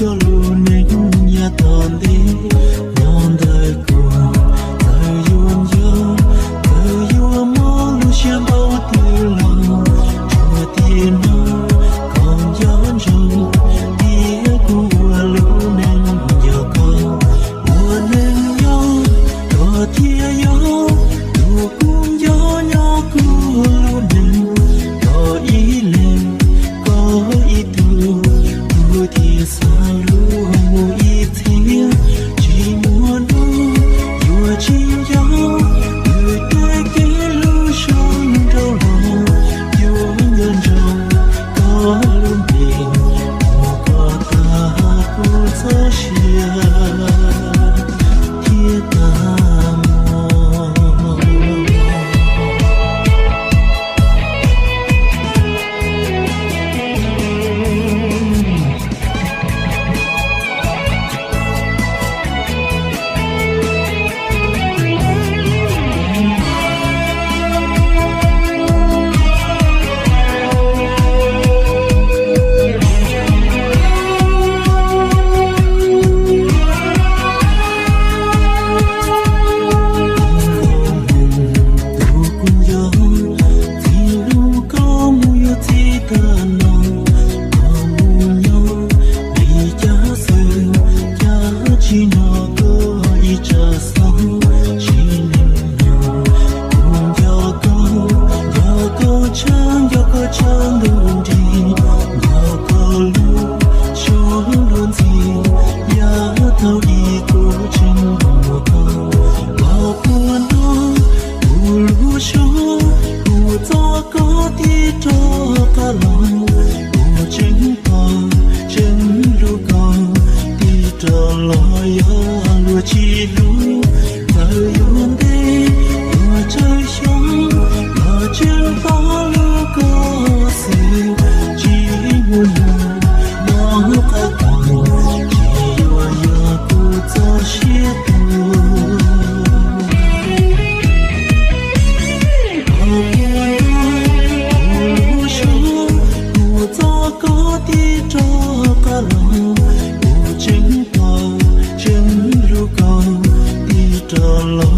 Lub neej yav tom ntej no ntawm kuv, txawm yuav nco, txawm yuav mob, lub siab npaum twg los tsuas tias no kom nco ntsoov, tias kuv ua lub neej nco koj, ua neej nyob koj thiaj yog tus kuv nco, nyob kuv lub neej koj ib leeg, koj ib tug, kuv thiaj xav hlub mus ib txhia. Tsis muaj hnub yuav tsis nco, twb tej kev hlub zoo nraug los yuav nco ntsoov koj lub npe, mus kom tag kuv txoj sia thiaj tag mus. Tus kuv nco, txij hnub koj mus yuav txij tag no, koj mus nyob li cas xwb, cas tsis hnov koj ib tsam xov. Sim neej no kuv nco koj, nco koj tshaj, nco koj tshaj ntuj nrig, nco koj lub suab lub ntxhi, yav thaum ub kuv tseem muaj koj. Los puag no kuv lub suab, kuv txo koj tib rov qab los, kuv tseem pom tseem hlub koj tib rov los, yog luag tsis hlub, txawm yuav ntev yuav tsawg xyoo los tseem pom lub koj xwb. Tsis muaj hnub no qab kaus, tsis yuav yog kuv txoj sia tuag. Los puag no kuv lub suab, kuv txo koj tib rov qab los, kuv tseem pom tseem hlub koj tib rov los,